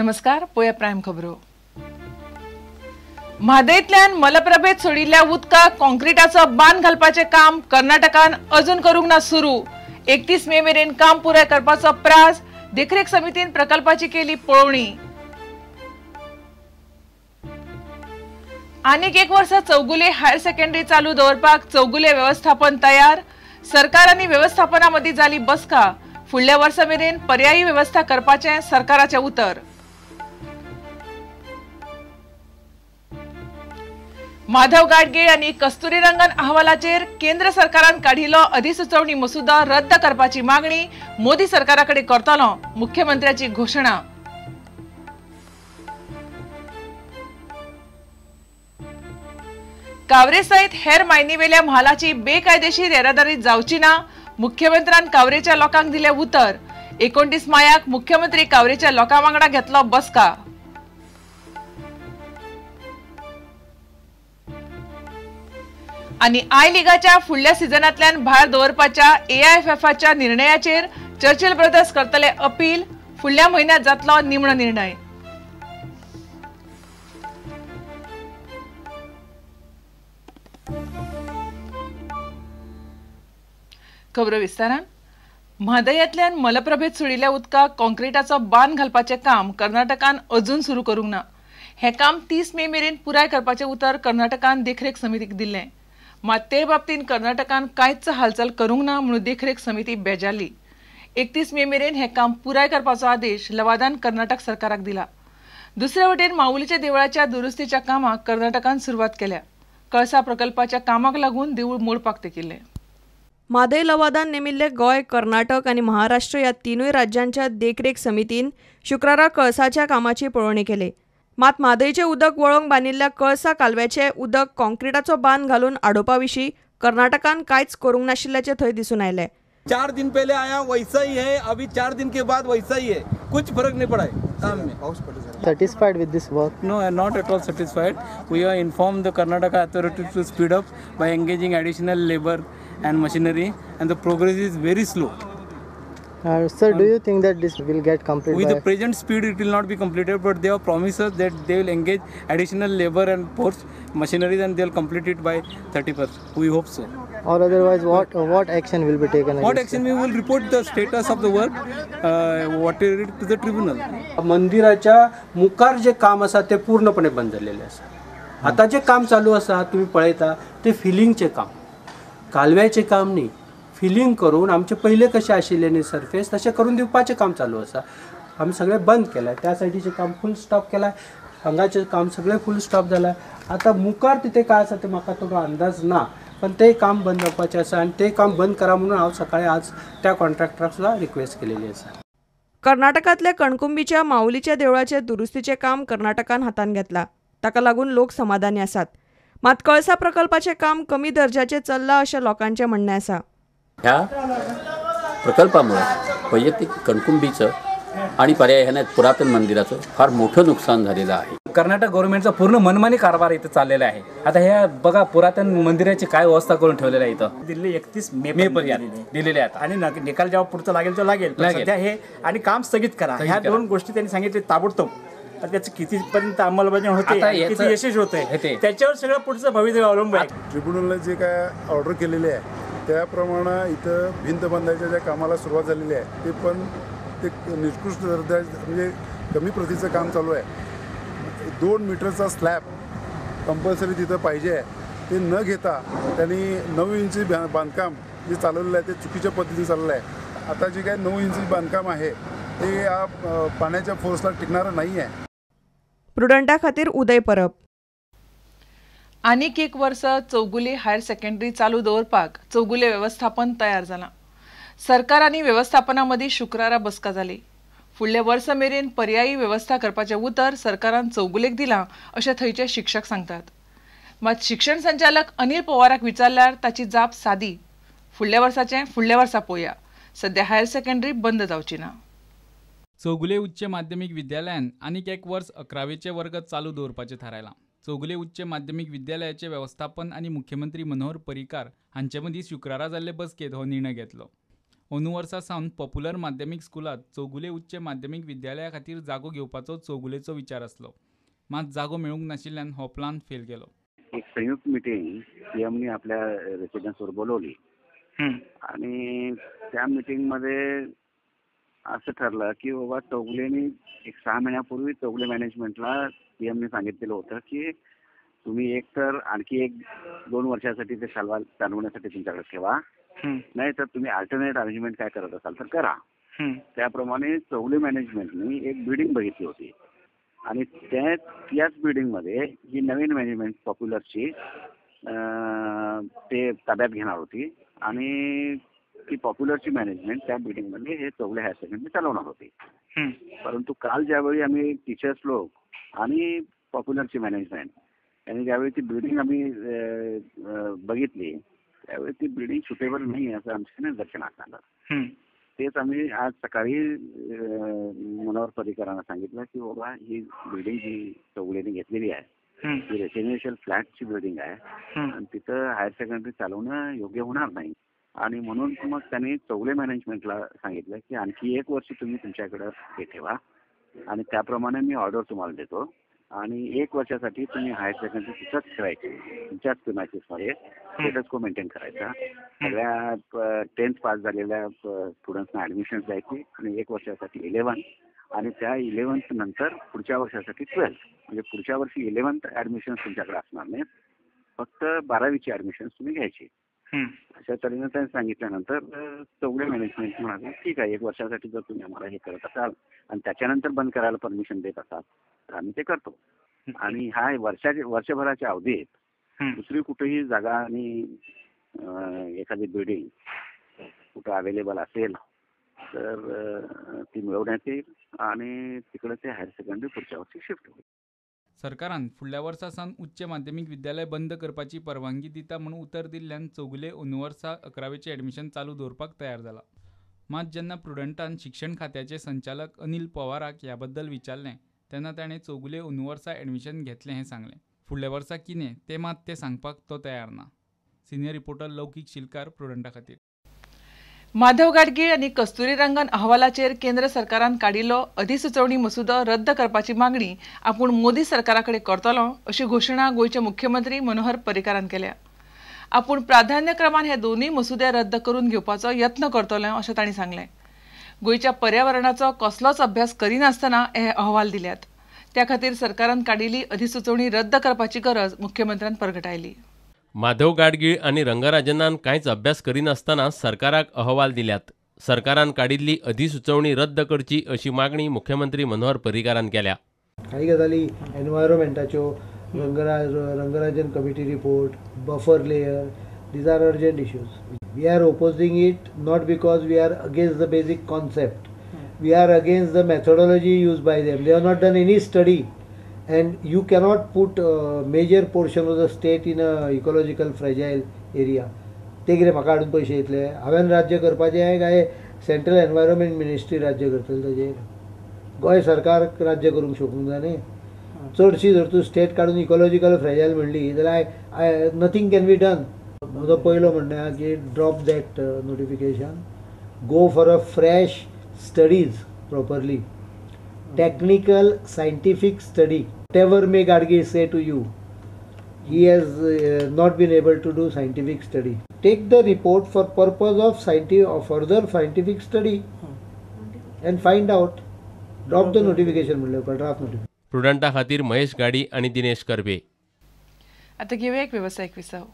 नमस्कार, पोया प्रायम खबरो. म्हादयतल्यान मलप्रभेत सोडिल्ल्या उदकाक कॉन्क्रिटाचो बांद घालपाचें काम कर्नाटकान अजून करूंक ना सुरू. 31 मे मेरेन काम पुराय करपाचो प्रास. देखरेख समितीन प्रकल्पाची केली पळोवणी. आनीक एक वर्स चौगुले हायर सेकंडरी चालू दवरपाक चौगुले वेवस्थापन तयार. सरकार आनी वेवस्थापना मदीं जाली बसका. फुडल्या वर्सा मेरेन पर्यायी वेवस्था करपाचें सरकाराचें उतर. माधव गाडगीळ आनी कस्तुरीरंगन अहवालाचेर केंद्र सरकारान काडिल्लो अधिसुचोवणी मसुदा रद्द करपाची मागणी मोदी सरकारा कडेन करतलो, मुख्यमंत्र्याची घोशणा. कावरे सयत हेर मायनीवेल्या म्हालाची बेकायदेशीर येरादारी जावची ना, मुख्यमंत्र्यान कावरेच्या लोकांक दिलें उतर. 29 मायाक मुख्यमंत्री कावरेच्या लोकां वांगडा घेतलो बसका. आनी I लिगाच्या फुडल्या सिजनांतल्यान भायर दवरपाच्या एआयएफएफच्या निर्णयाचेर चर्चिल ब्रदर्स करतले अपील. फुडल्या म्हयन्यांत जातलो निमणो निर्णय. खबरो विस्तारान. म्हादयांतल्यान मलप्रभेत सोडिल्ल्या उदकाक कॉन्क्रिटाचो बांद घालपाचें काम कर्नाटकान अजून सुरू करूंक ना. हें काम 30 मे मेरेन पुराय करपाचें उतर कर्नाटकान देखरेख समितीक दिल्लें. मात ते बाबतींत कर्नाटकान कांयच हालचाल करूंक ना म्हणून देखरेख समिती बेजारली. 31 मे मेरेन हें काम पुराय करपाचो आदेश लवादान कर्नाटक सरकाराक दिला. दुसरे वटेन माऊलीच्या देवळाच्या दुरुस्तीच्या कामाक कर्नाटकान सुरवात केल्या. कळसा प्रकल्पाच्या कामाक लागून देवूळ मोडपाक तेकिल्लें. म्हादय लवादान नेमिल्ले गोंय, कर्नाटक आनी महाराष्ट्र ह्या तिनूय राज्यांच्या देखरेख समितीन शुक्रारा कळसाच्या कामाची पळोवणी केली. मात म्हादयचें उदक वळोवंक बांदिल्ल्या कळसा कालव्याचें उदक कॉन्क्रिटाचो बांद घालून आडोवपा विशीं कर्नाटकान कांयच करूंक नाशिल्ल्याचें थंय दिसून आयलें. 4 दिन पहले आया वैसा ही है, अभी 4 दिन के बाद वैसा ही है, कुछ फर्क नहीं पड़ा है काम में. Satisfied with this work? No, not at all satisfied. We have informed the Karnataka authority to speed up by engaging additional labor and machinery, and the progress is very slow. Sir, do you think that this will get completed? With the present speed, it will not be completed, but they have promised us that they will engage additional labor and force machinery, and they will complete it by 31st. We hope so. Or otherwise, what action will be taken? What action? We will report the status of the work, whatever to the tribunal. मंदिराच्या मुखार जे काम आसा ते पूर्णपणे बंद जाल्लेलें आसा. आतां जे काम चालू आसा तुमी पळयता ते फिलिंगचें काम, कालव्याचें काम न्ही. फिलिंग करून आमचे पयले कशें आशिल्लें न्ही सरफेस, तशें करून दिवपाचें काम चालू आसा. आमी सगळें बंद केलां, त्या सायडीचें काम फूल स्टॉप केलां, हांगाचें काम सगळें फूल स्टॉप जालां. आतां मुखार तितें काय आसा तें म्हाका थोडो अंदाज ना, पण ते काम बंद जावपाचें आसा आनी तें काम बंद करा म्हणून हांव सकाळीं आज त्या कॉन्ट्रॅक्टराक सुद्दां रिक्वेस्ट केलेली आसा. कर्नाटकांतल्या कणकुंबीच्या माऊलीच्या देवळाचे दुरुस्तीचें काम कर्नाटकान हातांत घेतलां. ताका लागून लोक समाधानी आसात. मात कळसा प्रकल्पाचें काम कमी दर्जाचें चल्लां अशें लोकांचें म्हणणें आसा. ह्या प्रकल्पामुळे वैयक्तिक कणकुंबीचं आणि पर्यायाने पुरातन मंदिराचं फार मोठं नुकसान झालेलं आहे. कर्नाटक गव्हर्नमेंटचा पूर्ण मनमानी कारभार इथं चाललेला आहे. आता ह्या बघा पुरातन मंदिराची काय व्यवस्था करून ठेवलेली आहे इथं. दिल्ली 31 मे पर्यंत दिलेले आहेत आणि निकाल जेव्हा पुढचा लागेल तो लागेल. सध्या हे आणि काम स्थगित करा, ह्या दोन गोष्टी त्यांनी सांगितले ताबडतोब. त्याचं कितीपर्यंत अंमलबजावणी होते, किती यशस्वी होते त्याच्यावर सगळं पुढचं भवितव्य अवलंबून आहे. ट्रिब्युनलने जे काय ऑर्डर केलेली आहे त्याप्रमाणे इथं भिंत बांधायच्या ज्या कामाला सुरुवात झालेली आहे ते पण ते निकृष्ट दर्जा म्हणजे कमी प्रतीचं काम चालू आहे. 2 मीटरचा स्लॅब कंपल्सरी तिथं पाहिजे आहे, ते न घेता त्यांनी 9 इंची बांधकाम जे चालवलेलं आहे ते चुकीच्या पद्धतीने चाललेलं आहे. आता जे काय 9 इंची बांधकाम आहे ते या पाण्याच्या फोर्सला टिकणारं नाही आहे. प्रुडंटा खातीर उदय परब. आनीक एक वर्स चौगुले हायर सेकंडरी चालू दवरपाक चौगुले वेवस्थापन तयार जालां. सरकार आनी वेवस्थापना मदीं शुक्रारा बसका जाली. फुडल्या वर्सा मेरेन पर्यायी वेवस्था करपाचें उतर सरकारान चौगुलेक दिलां अशें थंयचे शिक्षक सांगतात. मात शिक्षण संचालक अनिल पवाराक विचारल्यार ताची जाप सादी, फुडल्या वर्साचें फुडल्या वर्सा पळोवया, सध्या हायर सेकंडरी बंद जावची ना. चौगुले उच्च माध्यमीक विद्यालयान आनीक एक वर्स 11वेचे वर्ग चालू दवरपाचें थारायलां. चौगुले उच्च माध्यमीक विद्यालयाचे व्यवस्थापन आनी मुख्यमंत्री मनोहर पर्रीकार हांचे मदीं शुक्रारा जाल्ले बसकेंत हो निर्णय घेतलो. अंदू वर्सा सावन पॉप्युलर माध्यमीक स्कुलांत चौगुले उच्च माध्यमीक विद्यालया खातीर जागो घेवपाचो चौगुलेचो विचार आसलो, मात जागो मेळूंक नाशिल्ल्यान हो प्लान फेल गेलो. एक संयुक्त मिटिंग सीएमनी आपल्या रेसिडेन्सवर बोलवली आणि त्या मिटिंगमध्ये असं ठरलं की बाबा चौगुलेनी एक 6 महिन्यापूर्वी चौगुले मॅनेजमेंटला सीएमने सांगितलेलं होतं की तुम्ही एक तर आणखी 1-2 वर्षासाठी ते शाळा चालवण्यासाठी तुमच्याकडे ठेवा, नाही तर तुम्ही अल्टरनेट अरेंजमेंट काय करत असाल तर करा. त्याप्रमाणे चौगुले मॅनेजमेंटनी एक बिल्डिंग बघितली होती आणि त्याच बिल्डिंगमध्ये ही नवीन मॅनेजमेंट पॉप्युलरची ते ताब्यात घेणार होती आणि ती पॉप्युलरची मॅनेजमेंट त्या बिल्डिंगमध्ये हे चौगुले हायर सेकंडरी चालवणार होती. परंतु काल ज्यावेळी आम्ही टीचर्स लोक आणि पॉप्युलरची मॅनेजमेंट यांनी ज्यावेळी ती बिल्डिंग आम्ही बघितली त्यावेळी ती बिल्डिंग सुटेबल नाही असं आमच्या निदर्शनास आलं. तेच आम्ही आज सकाळी मनोहर पर्रीकरांना सांगितलं की बाबा ही बिल्डिंग जी चौगुलेने घेतलेली आहे ही रेसिडेन्शियल फ्लॅटची बिल्डिंग आहे आणि तिथं हायर सेकंडरी चालवणं योग्य होणार नाही. आणि म्हणून मग त्यांनी चौगुले मॅनेजमेंटला सांगितलं की आणखी 1 वर्ष तुम्ही तुमच्याकडं हे ठेवा आणि त्याप्रमाणे मी ऑर्डर तुम्हाला देतो आणि 1 वर्षासाठी तुम्ही हायर सेकंडरी तिथंच ठेवायची, तुमच्याच प्रिमायसेसमध्ये स्टेटस को मेंटेन करायचा, सगळ्या 10th पास झालेल्या स्टुडंट्सना ॲडमिशन द्यायची आणि 1 वर्षासाठी 11 आणि त्या 11th नंतर पुढच्या वर्षासाठी 12th, म्हणजे पुढच्या वर्षी 11th admissions तुमच्याकडे असणार नाही, फक्त 12वीची ॲडमिशन्स तुम्ही घ्यायची. अशा तऱ्हेनं त्यांनी सांगितल्यानंतर चौगुले मॅनेजमेंट म्हणाले ठीक आहे, 1 वर्षासाठी जर तुम्ही आम्हाला हे करत असाल आणि त्याच्यानंतर बंद करायला परमिशन देत असाल तर आम्ही ते करतो. आणि हा वर्षभराच्या अवधीत दुसरी कुठेही जागा आणि एखादी बिल्डिंग कुठं अवेलेबल असेल तर ती मिळवण्यात येईल आणि तिकडे ते हायर सेकंडरी पुढच्या वर्षी शिफ्ट होईल. सरकारान फुडल्या वर्सा सावन उच्च माध्यमीक विद्यालय बंद करपाची परवानगी दिता म्हणून उतर दिल्ल्यान चौगुले अंदू वर्सा 11वेचें एडमिशन चालू दवरपाक तयार जाला. मात जेन्ना प्रुडंटान शिक्षण खात्याचे संचालक अनिल पवाराक ह्या बद्दल विचारलें तेन्ना ताणें चौगुले अंदू वर्सा एडमिशन घेतलें हें सांगलें. फुडल्या वर्सा कितें तें मात तें सांगपाक तो तयार ना. सिनियर रिपोर्टर लौकीक शिलकार, प्रुडंटा खातीर. माधव गाडगीळ आनी कस्तुरी रंगन अहवालाचेर केंद्र सरकारान काडिल्लो अधिसुचोवणी मसुदो रद्द करपाची मागणी आपूण मोदी सरकारा कडेन करतलो अशी घोशणा गोंयचे मुख्यमंत्री मनोहर पर्रीकारान केल्या. आपूण प्राधान्यक्रमान हे दोनूय मसुदे रद्द करून घेवपाचो यत्न करतलो अशें तांणी सांगलें. गोंयच्या पर्यावरणाचो कसलोच अभ्यास करिनासतना हे अहवाल दिल्यात, त्या खातीर सरकारान काडिल्ली अधिसुचोवणी रद्द करपाची गरज मुख्यमंत्र्यान परगटायली. माधव गाडगीळ आनी रंगराजनान कांयच अभ्यास करिनासतना सरकाराक अहवाल दिल्यात. सरकारान काडिल्ली अधिसुचोवणी रद्द करची अशी मागणी मुख्यमंत्री मनोहर पर्रीकारान केल्या. काही गजाली एनवायरमेंटाच्यो, Rangarajan committee report, buffer layer, these are urgent issues. We are opposing it not because we are against the basic concept, we are against the methodology used by them. They have not done any study and you cannot put a major portion of the state in a ecological fragile area. ते कितें म्हाका हाडून पयशे येतले? हांवें राज्य करपाचें काय सेंट्रल एनवायरमेंट मिनिस्ट्री राज्य करतली ताजेर? गोंय सरकार राज्य करूंक शकूंक ना न्ही. चडशी जर तूं स्टेट काडून इकोलॉजिकल फ्रेजायल म्हणली जाल्यार I nothing can be done. म्हजो पयलो म्हणणें आहा की drop that notification, go for a fresh studies properly, technical scientific study. Whatever may Gadgil say to you, he has not been able to do scientific study. Take the report for purpose of further scientific study and find out. Drop the notification म्हणले, draft notification. प्रुडंटा खातीर महेश गाडी आणि दिनेश कर्वे. आता घेऊया एक व्यवसायिक विसव.